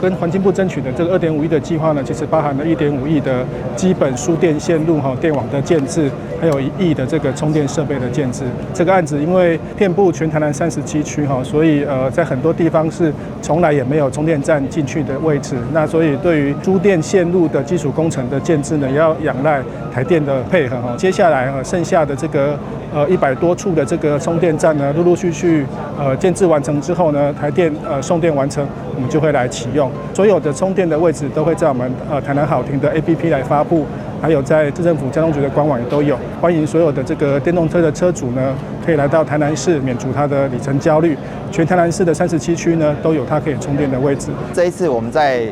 跟環境部爭取的這個2.5億的計劃呢，其實包含了1.5億的基本輸電線路哈電網的建置，還有1億的這個充電設備的建置。這個案子因為遍佈全台南37區哈，所以在很多地方是從來也沒有充電站進去的位置。那所以對於輸電線路的基礎工程的建置呢，也要仰賴台電的配合哈。接下來剩下的這個100多處的這個充電站呢，陸陸續續建置完成之後呢，台電送電完成，我們就會來啟用。所有的充電的位置都會在我們台南好停的 APP 來發布，還有在市政府交通局的官網也都有。歡迎所有的這個電動車的車主呢，可以來到台南市免除他的里程焦慮。全台南市的37區呢，都有它可以充電的位置。這一次我們在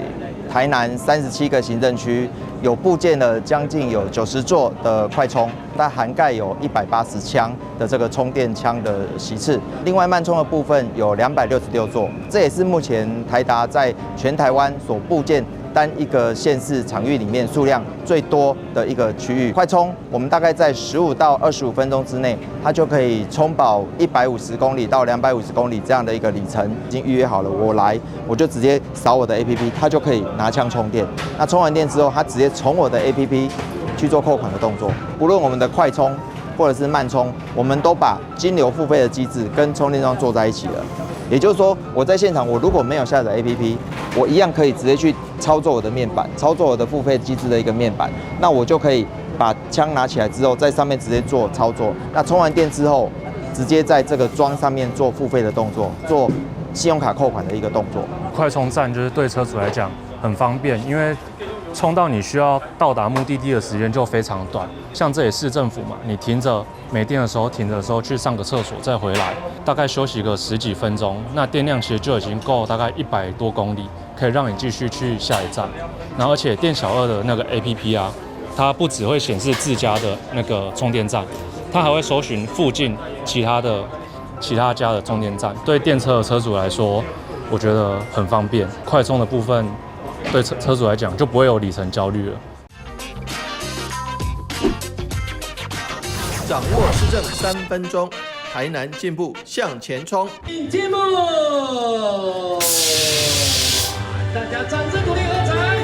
台南37個行政區有布建了將近有90座的快充，它涵蓋有180槍的這個充電槍的席次。另外慢充的部分有266座，這也是目前台達在全台灣所布建單一個縣市場域裡面數量最多的一個區域。快充我們大概在15到25分鐘之內，它就可以充飽150公里到250公里這樣的一個里程。已經預約好了，我來我就直接掃我的 APP，它就可以拿槍充電。那充完電之後，它直接從我的 APP 去做扣款的動作。不論我們的快充或者是慢充，我們都把金流付費的機制跟充電樁做在一起了。也就是說，我在現場，我如果沒有下載 APP，我一樣可以直接去操作我的面板，操作我的付費機制的一個面板，那我就可以把槍拿起來之後，在上面直接做操作。那充完電之後，直接在這個樁上面做付費的動作，做信用卡扣款的一個動作。快充站就是對車主來講很方便，因為充到你需要到達目的地的時間就非常短。像這裡市政府嘛，你停着沒電的時候，停着的時候去上個廁所再回來，大概休息個十幾分鐘，那電量其實就已經夠大概100多公里，可以讓你繼續去下一站。然後而且店小二的那個 APP 啊，它不只會顯示自家的那個充電站，它還會搜尋附近其他家的充電站。對電車的車主來說，我覺得很方便。快充的部分對車主來講就不會有里程焦慮了。掌握市政3分鐘，台南進步向前衝。進步，大家掌聲鼓勵喝彩。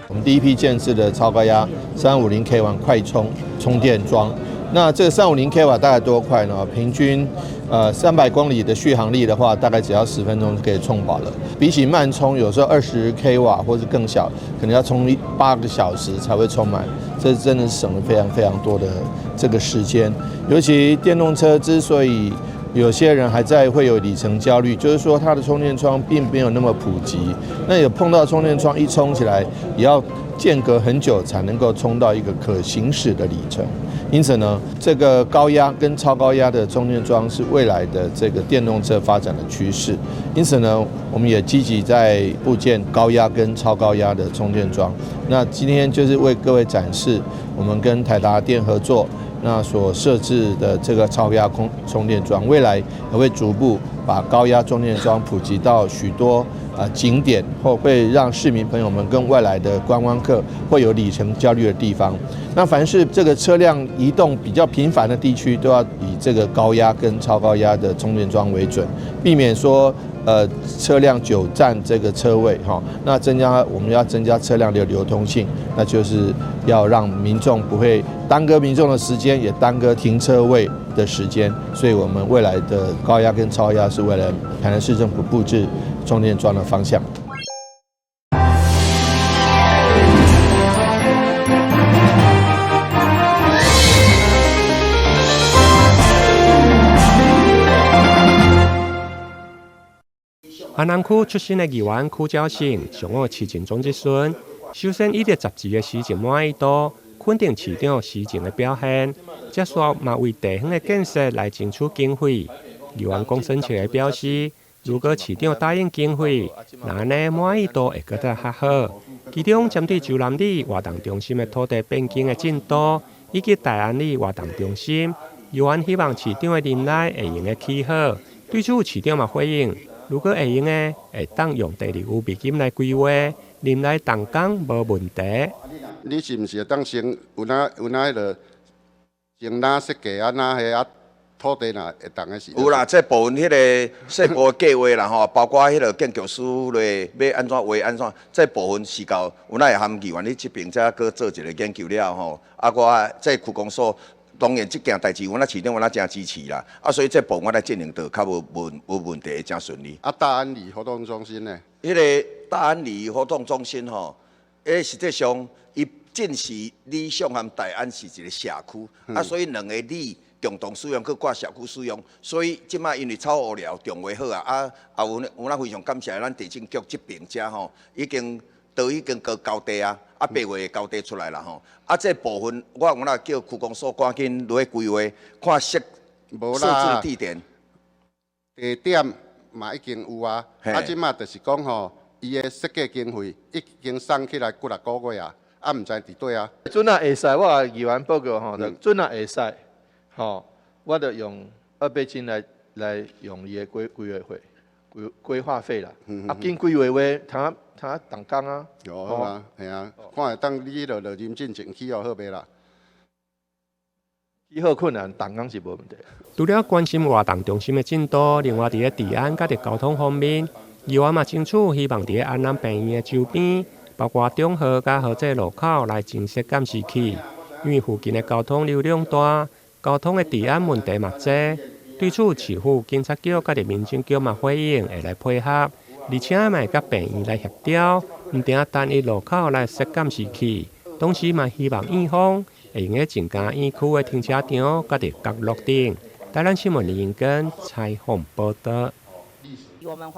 我們第一批建置的超高壓350 k 瓦快充充電樁，那這個350 k 瓦大概多快呢？平均300公里的續航力的話，大概只要10分鐘就可以充飽了。比起慢充，有時候20 k 瓦或是更小，可能要充8個小時才會充滿，這真的是省了非常非常多的這個時間。尤其電動車之所以有些人還在會有里程焦慮，就是說它的充電樁並沒有那麼普及。那有碰到充電樁一充起來，也要間隔很久才能夠充到一個可行駛的里程。因此呢，這個高壓跟超高壓的充電樁是未來的這個電動車發展的趨勢。因此呢，我們也積極在布建高壓跟超高壓的充電樁。那今天就是為各位展示我們跟台達電合作，那所設置的這個超高壓空充電樁，未來也會逐步把高壓充電樁普及到許多景點，或會讓市民朋友們跟外來的觀光客會有里程焦慮的地方。那凡是這個車輛移動比較頻繁的地區，都要以這個高壓跟超高壓的充電樁為準，避免說車輛久佔這個車位哈。那增加我們要增加車輛的流通性，那就是要讓民眾不會耽擱民眾的時間，也耽擱停車位的時間。所以我們未來的高壓跟超壓是為了台南市政府布置充電樁的方向。安南區出身的議員許昭勝，上午市政總質詢，首先伊著雜誌的施政滿意度，肯定市長施政的表現，接續嘛為地方的建設來爭取經費。議員龔森策表示，如果市長答應經費，那按呢滿意度會閣較好。其中針對洲南里活動中心的土地變更的進度，以及大安里活動中心，議員希望市長的任內會用得起好。對此市長嘛回應，如果會用的，會當用第二預備金來規劃，任內動工無問題。你是毋是會當先有哪有哪彼個先哪設計啊，哪彼啊，土地若會當的時。有啦，這部分彼个細部的計劃啦吼，包括彼个建築師咧欲按怎畫按怎，這部分是到阮會含議員你這邊才閣做一個研究了吼。啊，我這區公所當然這件代誌，阮啊市長阮啊誠支持啦。啊，所以這部分阮來進行得較無問無問題，會誠順利。啊，大安里活動中心呢？彼个大安里活動中心吼，實際上伊正是里上和大安是一個社區，啊，所以兩個里共同使用，閣掛社區使用，所以這擺因為草烏寮重劃好啊，啊啊有有咱非常感謝咱地政局這邊遮吼，已經都已經閣交地啊，啊8月會交地出來啦吼，啊這部分我有哪叫區公所趕緊落去規劃，看設設置地點。地點嘛已經有啊，啊這擺就是講吼，伊的設計經費已經送起來幾若個月啊，啊毋知佇佗啊。陣若會使，我共議員報告吼，陣若會使。吼，我就用二倍金來來用伊的規規劃費、規規劃費啦。啊，緊規劃話，通通動工啊。哦，好啊，嚇啊，看會當你彼落落認進前起予好袂啦？起好困難，動工是無問題。除了關心活動中心的進度，另外佇咧治安佮佇交通方面，議員嘛爭取希望佇咧安南病院的周邊，包括中和佮和濟路口來增設監視器，因為附近的交通流量大。交通的治安問題嘛濟，對此市府警察局佮民政局嘛回應會來配合，而且嘛會佮病院來協調，毋定單一路口來設監視器，同時嘛希望院方會用得增加院區的停車場佮佇角落頂。台南新聞林英根採訪報導。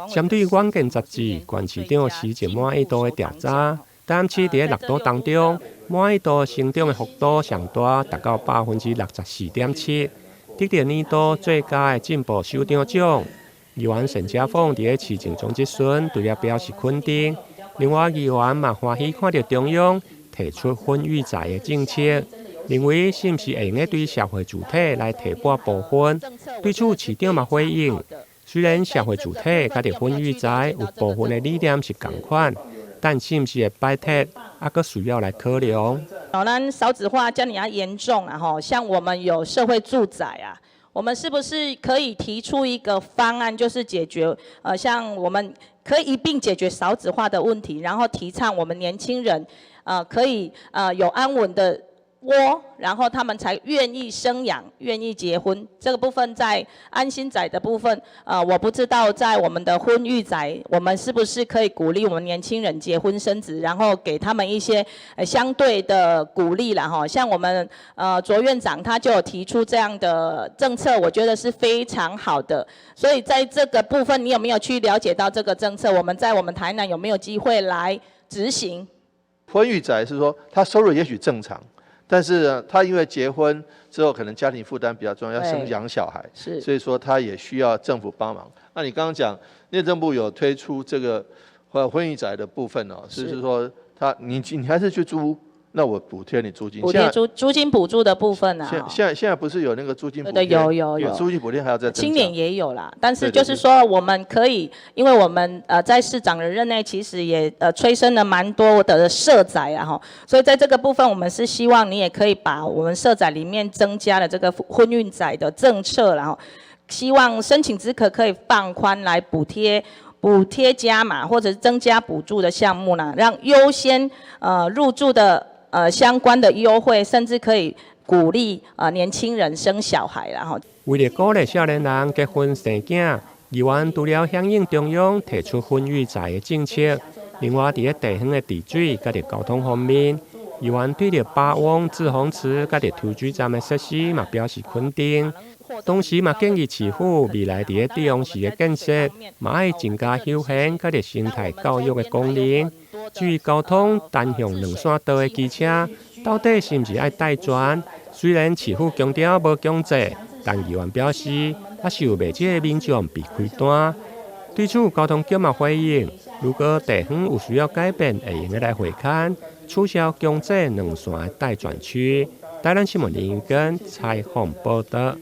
針對遠見雜誌縣市長施政滿意度的調查，台南市佇咧六都當中，滿意度成長的幅度上大，達到64.7%，得到年度最佳的進步首長獎。議員沈家鳳佇咧市政總質詢，除了表示肯定，另外議員嘛歡喜看著中央提出婚育宅的政策，認為是毋是會用得對社會主體來提撥部分？對此市長嘛回應，雖然社會主體佮佇婚育宅有部分的理念是仝款。但是毋是會擺脫，猶閣需要來考量。哦，咱少子化遮爾仔嚴重啊！吼，像我們有社會住宅啊，我們是不是可以提出一個方案，就是解決？像我們可以一併解決少子化的問題，然後提倡我們年輕人，可以有安穩的窩，然後他們才願意生養、願意結婚。這個部分在安心宅的部分，我不知道在我們的婚育宅，我們是不是可以鼓勵我們年輕人結婚生子，然後給他們一些相對的鼓勵啦。哈，像我們卓院長他就有提出這樣的政策，我覺得是非常好的。所以在這個部分，你有沒有去了解到這個政策？我們在我們台南有沒有機會來執行？婚育宅是說，他收入也許正常。但是呢，他因為結婚之後可能家庭負擔比較重，要生養小孩，所以說他也需要政府幫忙。那你剛剛講內政部有推出這個婚育宅的部分哦，是說他你還是去租，那我補貼你租金。補貼租金補助的部分啊。現在不是有那個租金補貼？對，有有有。租金補貼還要再。青年也有啦，但是就是說我們可以，因為我們在市長的任內，其實也催生了蠻多的社宅啊吼，所以在這個部分，我們是希望你也可以把我們社宅裡面增加了這個婚育宅的政策，然後希望申請資格可以放寬來補貼。補貼加碼或者是增加補助的項目呢，讓優先入住的相關的優惠，甚至可以鼓勵年輕人生小孩啦吼。為了鼓勵少年人結婚生囝，議員除了響應中央提出婚育宅的政策，另外佇咧地方的治水佮佇交通方面，議員對著八翁滯洪池佮佇投水站的設施嘛表示肯定。同時嘛建議市府未來佇咧地方市的建設，嘛愛增加休閒佮佇生態教育的功能。至於交通單向兩線道的機車，到底是毋是愛帶轉？雖然市府強調無強制，但議員表示，猶是有袂少的民眾被開單。對此，交通局嘛回應，如果地方有需要改變，會用得來會勘取消強制兩線的待轉區。台南新聞林英根採訪報導。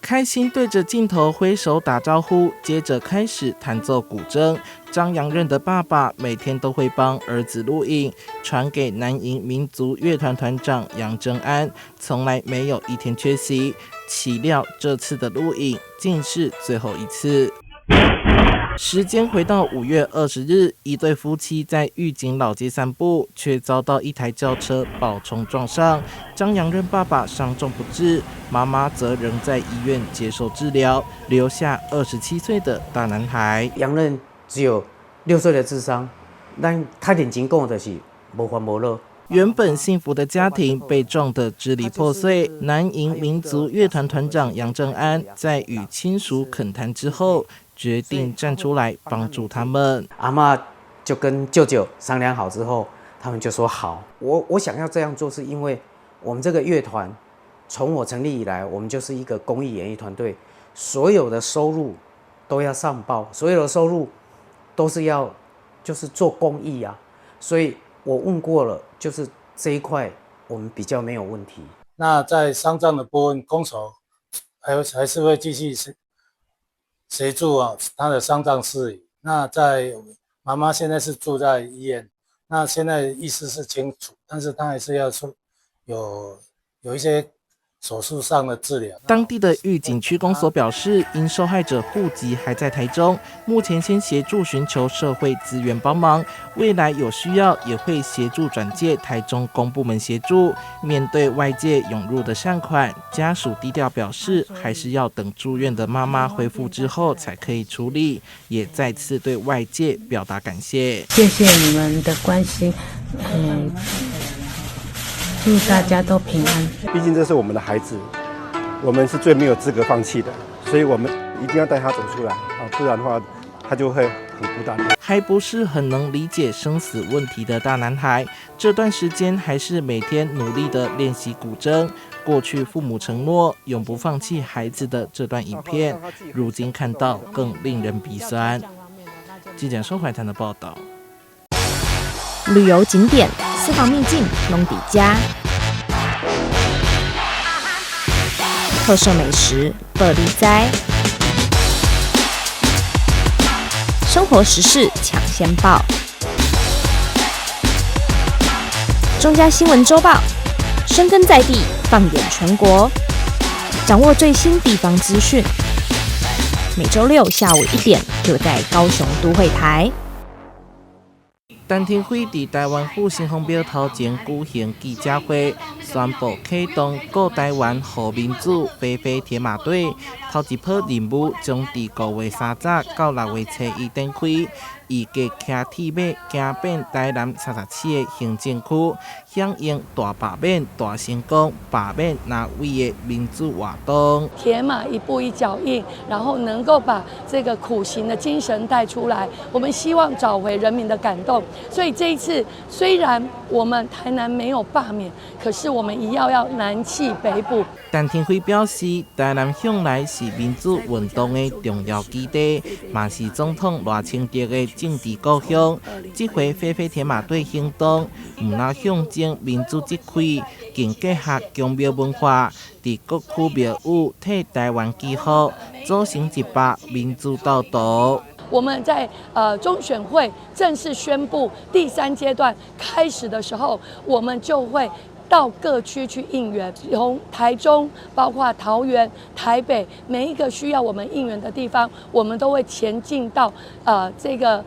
開心對着鏡頭揮手打招呼，接着開始彈奏古箏。張揚任的爸爸每天都會幫兒子錄影，傳給南瀛民族樂團團長楊正安，從來沒有一天缺席。豈料這次的錄影竟是最後一次。時間回到5月20日，一對夫妻在玉井老街散步，卻遭到一台轎車暴衝撞上。張揚任爸爸傷重不治，媽媽則仍在醫院接受治療，留下27歲的大男孩。楊任只有6歲的智商，咱較認真講就是無煩無惱。原本幸福的家庭被撞得支離破碎。南瀛民族樂團團長楊正安在與親屬懇談之後，決定站出來幫助他們。阿嬤就跟舅舅商量好之後，他們就說好。我想要這樣做，是因為我們這個樂團從我成立以來，我們就是一個公益演藝團隊，所有的收入都要上報，所有的收入都是要就是做公益啊，所以我問過了，就是這一塊我們比較沒有問題。那在喪葬的部分，公所還是會繼續協助啊他的喪葬事宜。那在媽媽現在是住在醫院，那現在意識是清楚，但是他還是要說有一些手術上的治療。當地的玉井區公所表示，因受害者戶籍還在台中，目前先協助尋求社會資源幫忙，未來有需要也會協助轉介台中公部門協助。面對外界湧入的善款，家屬低調表示，還是要等住院的媽媽恢復之後才可以處理，也再次對外界表達感謝。謝謝你們的關心，祝大家都平安。畢竟這是我們的孩子，我們是最沒有資格放棄的，所以我們一定要帶他走出來啊，不然的話他就會很孤單。還不是很能理解生死問題的大男孩，這段時間還是每天努力的練習古箏。過去父母承諾永不放棄孩子的這段影片，如今看到更令人鼻酸。記者收懷談的報道。旅遊景點、私房秘境攏佇遮，特色美食報你知，生活時事搶先報，中嘉新聞週報，深耕在地，放眼全國，掌握最新地方資訊。每週六下午1點，就在高雄都會台。陳亭妃佇台灣府城隍廟頭前舉行記者會，宣布啟動顧台灣護民主飛飛鐵馬隊，頭一波任務將佇5月30到6月初一展開，預計騎鐵馬行遍台南37個行政區，響應大罷免、大成功、罷免藍委的民主活動。鐵馬一步一腳印，然後能夠把這個苦行的精神帶出來。我們希望找回人民的感動，所以這一次雖然我們台南沒有罷免，可是我們一樣要南氣北補。陳亭妃表示，台南向來是民主運動的重要基地，嘛是總統賴清德的政治故鄉。這回飛飛鐵馬隊行動，毋但象徵民主這塊，更結合宮廟文化，佇各區廟宇替台灣祈福，組成一百民主道途。我們在中選會正式宣布第三階段開始的時候，我們就會到各區去應援，從台中、包括桃園、台北，每一個需要我們應援的地方，我們都會前進到這個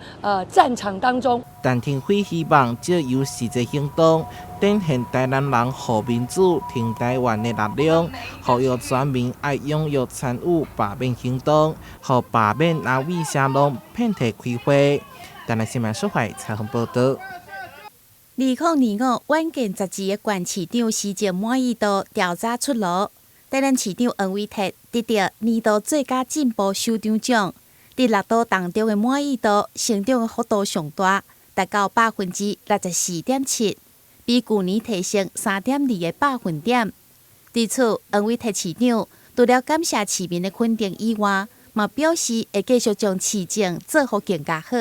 戰場當中。陳亭妃希望藉由實際行動，展現台南人護民主、挺台灣的力量，呼籲全民愛踴躍參與罷免行動，予罷免藍委聲浪遍地開花。台南新聞蘇懷採訪報導。2025遠見雜誌的縣市長施政滿意度調查出爐，台南市長黃偉哲得著年度最佳進步首長獎。佇六都當中的滿意度成長的幅度上大，達到64.7%，比舊年提升3.2個百分點。對此，黃偉哲市長除了感謝市民的肯定以外，嘛表示會繼續將市政做予更加好。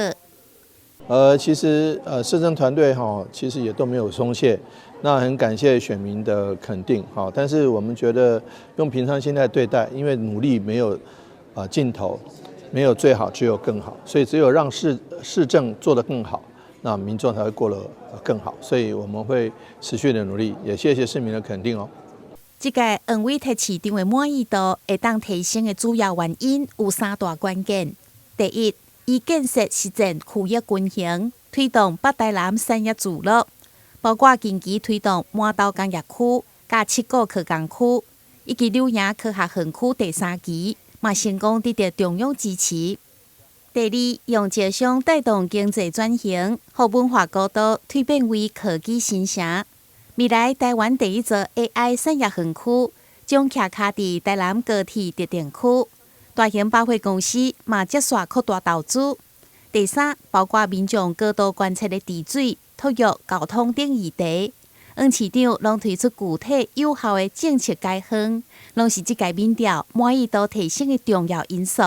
其實市政團隊哈，其實也都沒有鬆懈，那很感謝選民的肯定哈。但是我們覺得用平常心來對待，因為努力沒有盡頭。沒有最好，只有更好。所以只有讓市政做得更好，那民眾才會過得更好。所以我們會持續的努力，也謝謝市民的肯定哦。這屆黃偉哲市長的滿意度會當提升的主要原因有三大關鍵。第一，伊建設實踐區域均衡，推動北台南產業聚落，包括近期推動饃頭工業區、佮七股科工區，以及柳營科學園區第三期，嘛成功得著中央支持。第二，用招商帶動經濟轉型，予文化古都蛻變為科技新城。未來台灣第一座 AI 產業園區將徛跤佇台南高鐵特定區，大型百貨公司嘛接續擴大投資。第三，包括民眾高度關切的治水、托育、交通等議題，黃市長攏推出具體有效的政策解方，攏是這屆民調滿意度提升的重要因素。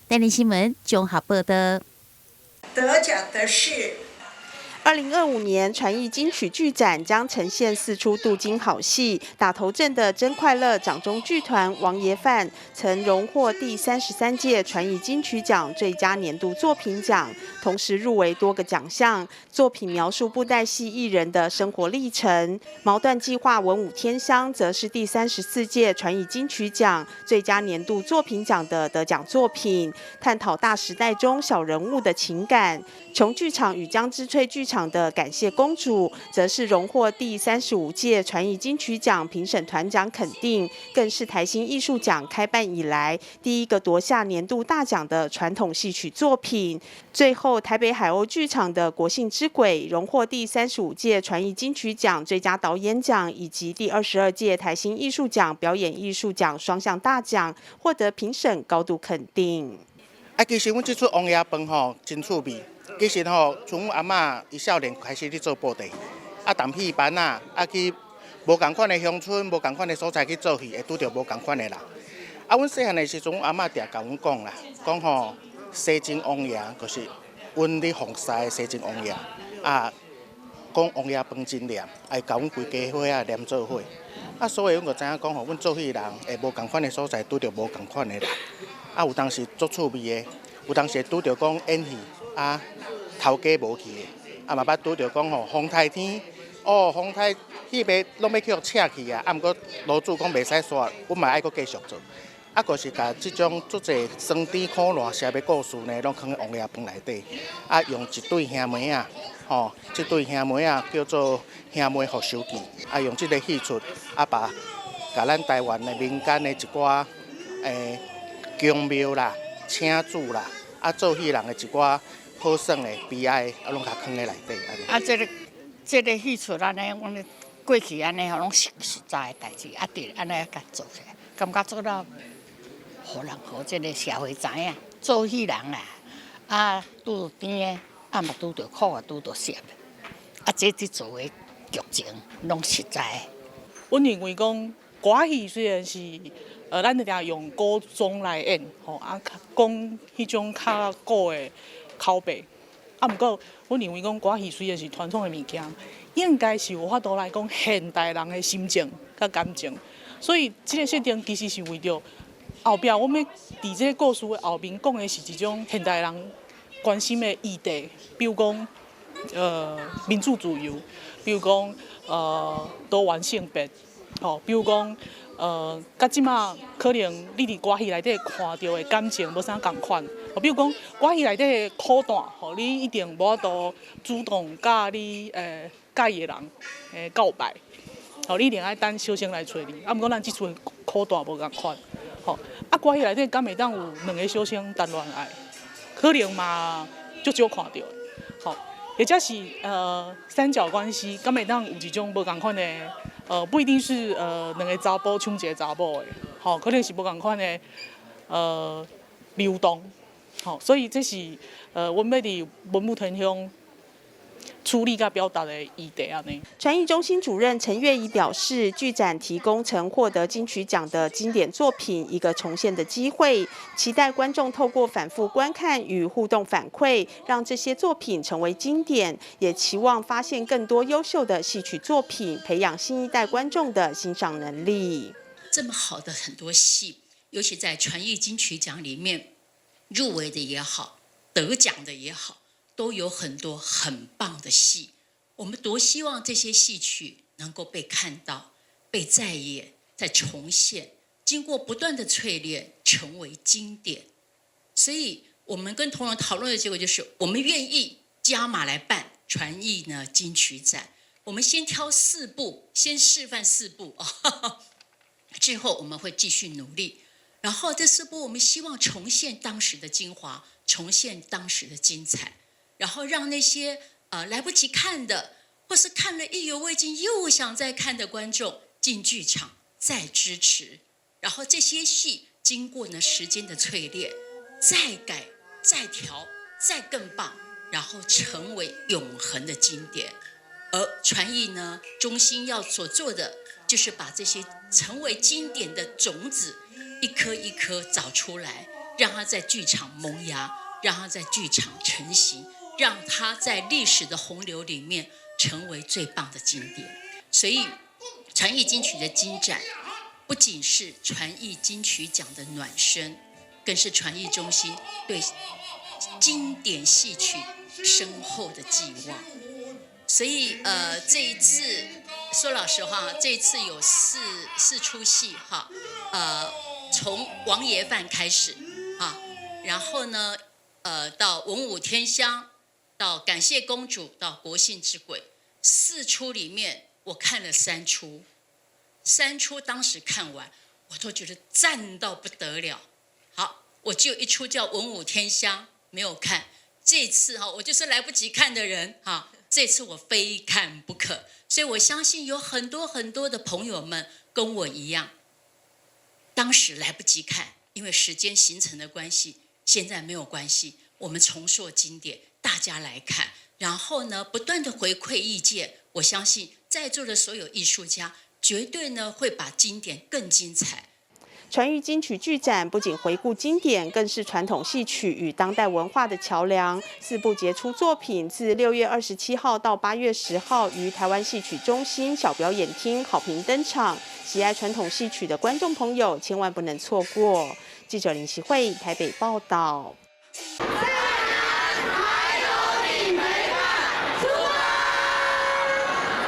台南新聞綜合報道。得獎的是。2025年傳藝金曲劇展將呈現四出鍍金好戲。打頭陣的真快樂掌中劇團王爺飯曾榮獲第33屆傳藝金曲獎最佳年度作品獎，同時入圍多個獎項。作品描述布袋戲藝人的生活歷程。毛段計劃文武天香則是第34屆傳藝金曲獎最佳年度作品獎的得獎作品，探討大時代中小人物的情感。瓊劇場與江之翠劇場的感謝公主，則是榮獲第35屆傳藝金曲獎評審團獎肯定，更是台新藝術獎開辦以來第一個奪下年度大獎的傳統戲曲作品。最後，台北海鷗劇場的《國姓之鬼》榮獲第35屆傳藝金曲獎最佳導演獎以及第22屆台新藝術獎表演藝術獎雙項大獎，獲得評審高度肯定。啊，其實阮這齣王爺飯吼真趣味。其實吼，從阮阿嬤伊少年開始咧做布袋，啊，擔戲班仔，啊去無仝款的鄉村、無仝款的所在去做戲，會拄著無仝款的人。啊，阮細漢的時陣，阮阿嬤定共阮講啦，講吼西靖王爺就是阮咧奉祀的西靖王爺，啊，講王爺飯真念，會共阮規家伙仔念做伙。啊，所以阮就知影講吼，阮做戲人會無仝款的所在拄著無仝款的人。啊，有當時足趣味的，有當時會拄著講演戲啊。頭家無去的，啊嘛捌拄著講吼風颱天，哦風颱戲袂攏欲去予拆去啊，啊毋過老主講袂使煞，阮嘛愛閣繼續做，啊，閣是共這種足濟酸甜苦辣澀的故事呢，攏囥佇王爺飯內底，啊用一對兄妹仔，吼，這對兄妹仔叫做兄妹復仇記，啊用這个戲出，啊把共咱台灣的民間的一寡宮廟啦、請主啦，啊做戲人的一寡好耍的悲哀，啊，攏共囥佇內底。啊，這个戲出按呢，阮過去按呢吼，攏實實在的代誌，啊，佇按呢共做起來，感覺做了，予人予這个社會知影，做戲人啊，啊，拄著甜的，啊嘛拄著苦的，拄著澀的，啊，這佇做的劇情攏實在的。阮認為講歌仔戲雖然是，咱定定用古裝來演，吼啊，講彼種較古的口白，啊，毋過，阮認為講歌仔戲雖然是傳統的物件，應該是有法度來講現代人的心情佮感情，所以這个設定其實是為著後壁，阮欲佇這个故事的後面講的是一種現代人關心的議題，比如講，民主自由，比如講，多元性別，吼，比如講，佮這馬可能你佇歌戲內底看著的感情無啥仝款，比如講歌戲內底的苦段，吼，你一定無法度主動佮你佮意的人告白，吼，你一定愛等小生來揣你，啊，毋過咱這齣的苦段無仝款，吼，啊，歌戲內底敢會當有兩个小生談戀愛，可能嘛足少看著，吼，或者是三角關係，敢會當有一種無仝款的。不一定是兩个查埔搶一个查某的，吼，可能是無仝款的流動，吼，所以這是阮欲佇文武天香處理佮表達的議題按呢。傳藝中心主任陳月儀表示，劇展提供曾獲得金曲獎的經典作品一個重現的機會，期待觀眾透過反覆觀看與互動反饋，讓這些作品成為經典，也期望發現更多優秀的戲曲作品，培養新一代觀眾的欣賞能力。這麼好的很多戲，尤其在傳藝金曲獎裡面，入圍的也好，得獎的也好，都有很多很棒的戲。我們多希望這些戲曲能夠被看到、被再演、再重現，經過不斷的淬煉，成為經典。所以，我們跟同仁討論的結果就是，我們願意加碼來辦傳藝呢金曲展。我們先挑四部，先示範四部啊，之後我們會繼續努力。然後這四部，我們希望重現當時的精華，重現當時的精彩，然後讓那些來不及看的，或是看了意猶未盡又想再看的觀眾進劇場再支持。然後這些戲經過呢時間的淬煉，再改、再調、再更棒，然後成為永恆的經典。而傳藝呢中心要所做的，就是把這些成為經典的種子，一顆一顆找出來，讓它在劇場萌芽，讓它在劇場成型，讓它在歷史的洪流裡面成為最棒的經典。所以，傳藝金曲的金展，不僅是傳藝金曲獎的暖身，更是傳藝中心對經典戲曲深厚的寄望。所以，這一次說老實話，這一次有四出戲哈，從王爺飯開始啊，然後呢，到文武天香，到感謝公主，到國姓之鬼，四出裡面我看了三出，三出當時看完我都覺得讚到不得了。好，我只有一出叫文武天香沒有看，這次哈，我就是來不及看的人哈。這次我非看不可，所以我相信有很多很多的朋友們跟我一樣，當時來不及看，因為時間行程的關係，現在沒有關係，我們重塑經典，大家來看，然後呢，不斷的回饋意見，我相信在座的所有藝術家絕對呢會把經典更精彩。傳藝金曲劇展不僅回顧經典，更是傳統戲曲與當代文化的橋梁。四部傑出作品自6月27號到8月10號於台灣戲曲中心小表演廳好評登場。喜愛傳統戲曲的觀眾朋友千萬不能錯過。記者林習慧台北報道。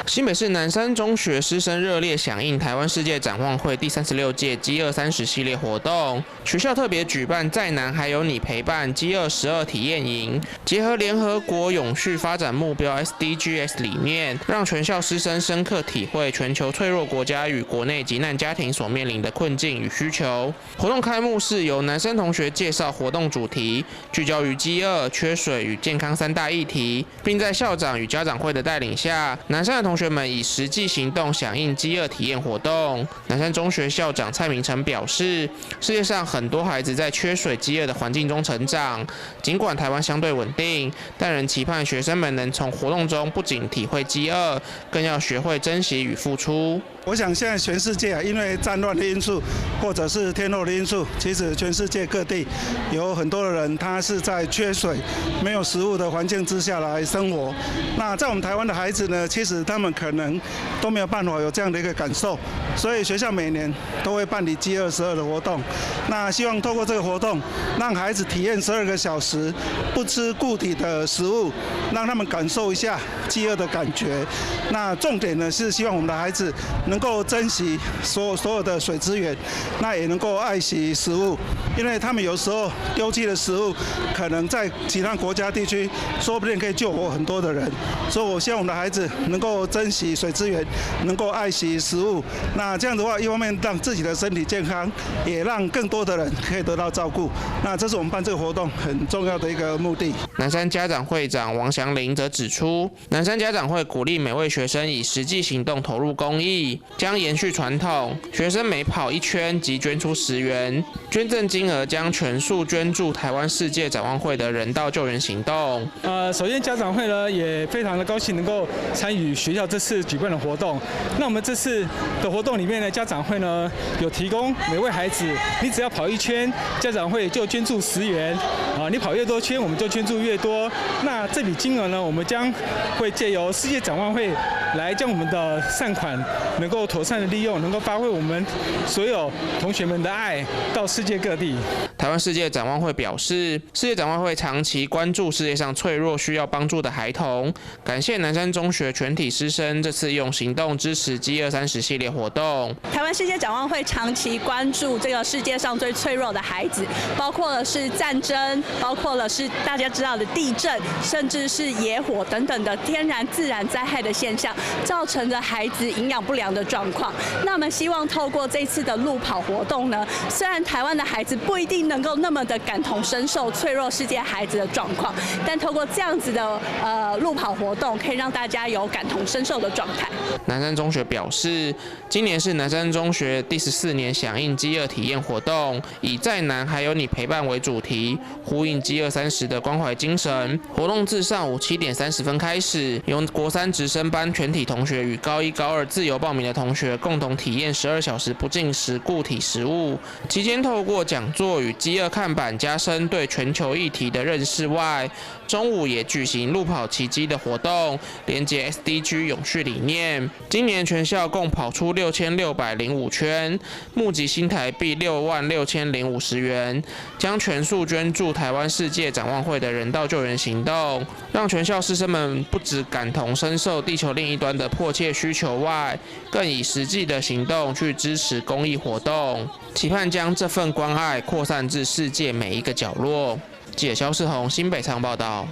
新北市南山中學師生熱烈響應台灣世界展望會第36屆飢餓30系列活動，學校特別舉辦在南還有你陪伴飢餓12體驗營，結合聯合國永續發展目標 SDGs 理念，讓全校師生深刻體會全球脆弱國家與國內急難家庭所面臨的困境與需求。活動開幕式由南山同學介紹活動主題，聚焦於飢餓、缺水與健康三大議題，並在校長與家長會的帶領下，南山的同學們以實際行動響應飢餓體驗活動。南山中學校長蔡明誠表示，世界上很多孩子在缺水、飢餓的環境中成長，儘管台灣相對穩定，但仍期盼學生們能從活動中不僅體會飢餓，更要學會珍惜與付出。我想現在全世界啊，因為戰亂的因素，或者是天候的因素，其實全世界各地有很多的人，他是在缺水、沒有食物的環境之下來生活。那在我們台灣的孩子呢，其實他們可能都沒有辦法有這樣的一個感受，所以學校每年都會辦理飢餓12的活動。那希望透過這個活動，讓孩子體驗12個小時不吃固體的食物，讓他們感受一下飢餓的感覺。那重點呢是希望我們的孩子能夠珍惜所有的水資源，那也能夠愛惜食物，因為他們有時候丟棄的食物，可能在其他國家地區，說不定可以救活很多的人。所以我希望我們的孩子能夠珍惜水資源，能夠愛惜食物。那這樣的話，一方面讓自己的身體健康，也讓更多的人可以得到照顧。那這是我們辦這個活動很重要的一個目的。南山家長會長王祥林則指出，南山家長會鼓勵每位學生以實際行動投入公益，將延續傳統。學生每跑一圈即捐出10元，捐贈金額將全數捐助台灣世界展望會的人道救援行動。首先家長會呢也非常的高興能夠參與學校這次舉辦的活動。那我們這次的活動裡面呢，家長會呢有提供每位孩子，你只要跑一圈，家長會就捐助10元。啊，你跑越多圈，我們就捐助越多。那這筆金額呢，我們將會借由世界展望會來將我們的善款能夠妥善的利用，能夠發揮我們所有同學們的愛到世界各地。台台湾世界展望会表示，世界展望会长期关注世界上脆弱需要帮助的孩童，感谢南山中学全体师生这次用行动支持饥饿30系列活动。台湾世界展望会长期关注这个世界上最脆弱的孩子，包括了是战争，包括了是大家知道的地震，甚至是野火等等的天然自然灾害的现象，造成的孩子营养不良的状况。那我们希望透过这次的路跑活动呢，虽然台湾的孩子不一定能够那么的感同身受脆弱世界孩子的状况，但透过这样子的路跑活动，可以让大家有感同身受的状态。南山中学表示，今年是南山中学第14年响应饥饿体验活动，以在南还有你陪伴为主题，呼应饥饿30的关怀精神。活动自上午7点30分开始，由国三直升班全体同学与高一、高二自由报名的同学共同体验12小时不进食固体食物。期间透过讲座与饥饿看板加深对全球议题的认识外，中午也举行路跑奇迹的活动，连结 SDG 永续理念。今年全校共跑出6605圈，募集新台币66050元，将全数捐助台湾世界展望会的人道救援行动，让全校师生们不只感同身受地球另一端的迫切需求外，更以实际的行动去支持公益活动，期盼将这份关爱扩散至世界每一个角落。记者萧世宏新北场报道。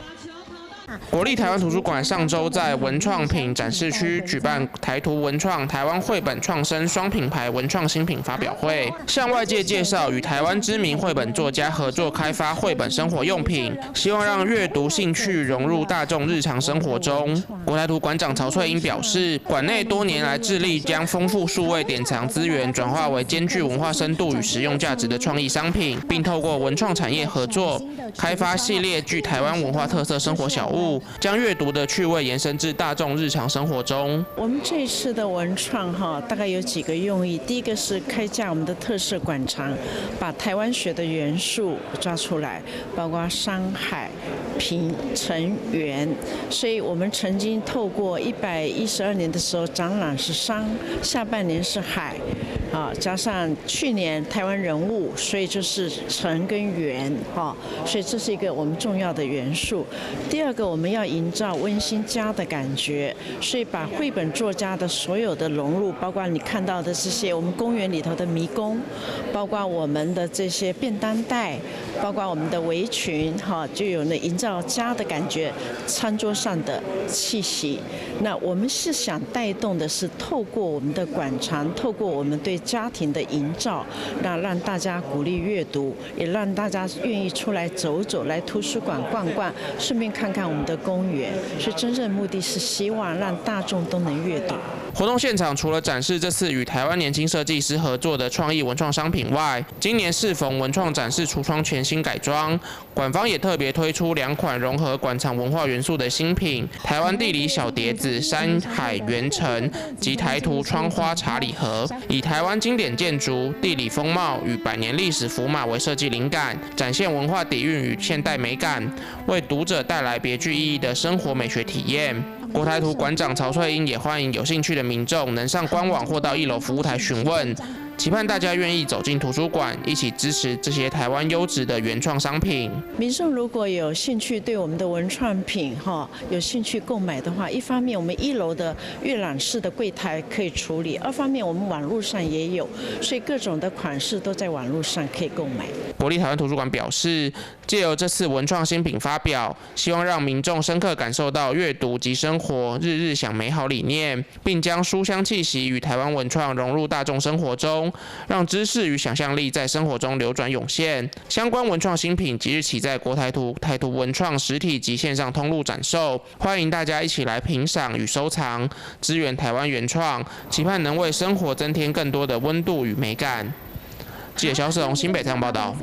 国立台湾图书馆上周在文创品展示区举办台图文创台湾绘本创生双品牌文创新品发表会，向外界介绍与台湾知名绘本作家合作开发绘本生活用品，希望让阅读兴趣融入大众日常生活中。国台图馆长曹翠英表示，馆内多年来致力将丰富数位典藏资源转化为兼具文化深度与实用价值的创意商品，并透过文创产业合作，开发系列具台湾文化特色生活小物，将阅读的趣味延伸至大众日常生活中。我们这次的文创哈，大概有几个用意。第一个是开架我们的特色馆藏，把台湾学的元素抓出来，包括山海、平、城、园。所以我们曾经透过112年的时候，展览是山，下半年是海，啊，加上去年台湾人物，所以就是城跟园哈，所以这是一个我们重要的元素。第二个，我们要营造温馨家的感觉，所以把绘本作家的所有的融入，包括你看到的这些我们公园里头的迷宫，包括我们的这些便当袋，包括我们的围裙，哈，就有那营造家的感觉，餐桌上的气息。那我们是想带动的是透过我们的馆藏，透过我们对家庭的营造，那让大家鼓励阅读，也让大家愿意出来走走，来图书馆逛逛，顺便看看我们的公园。所以真正目的是希望让大众都能阅读。活动现场除了展示这次与台湾年轻设计师合作的创意文创商品外，今年适逢文创展示橱窗全新改装，馆方也特别推出2款融合馆藏文化元素的新品：台湾地理小碟子、山海元城及台图窗花茶礼盒，以台湾经典建筑、地理风貌与百年历史符码为设计灵感，展现文化底蕴与现代美感，为读者带来别具意义的生活美学体验。国台图馆长曹翠英也欢迎有兴趣的民众能上官网或到1楼服务台询问，期盼大家愿意走进图书馆，一起支持这些台湾优质的原创商品。民众如果有兴趣对我们的文创品哈有兴趣购买的话，一方面我们1楼的阅览室的柜台可以处理，二方面我们网络上也有，所以各种的款式都在网络上可以购买。国立台湾图书馆表示，借由这次文创新品发表，希望让民众深刻感受到阅读及生活日日享美好理念，并将书香气息与台湾文创融入大众生活中，让知识与想象力在生活中流转涌现。相关文创新品即日起在国台图、台图文创实体及线上通路展售，欢迎大家一起来品赏与收藏，支援台湾原创，期盼能为生活增添更多的温度与美感。记者萧世宏新北采访报道。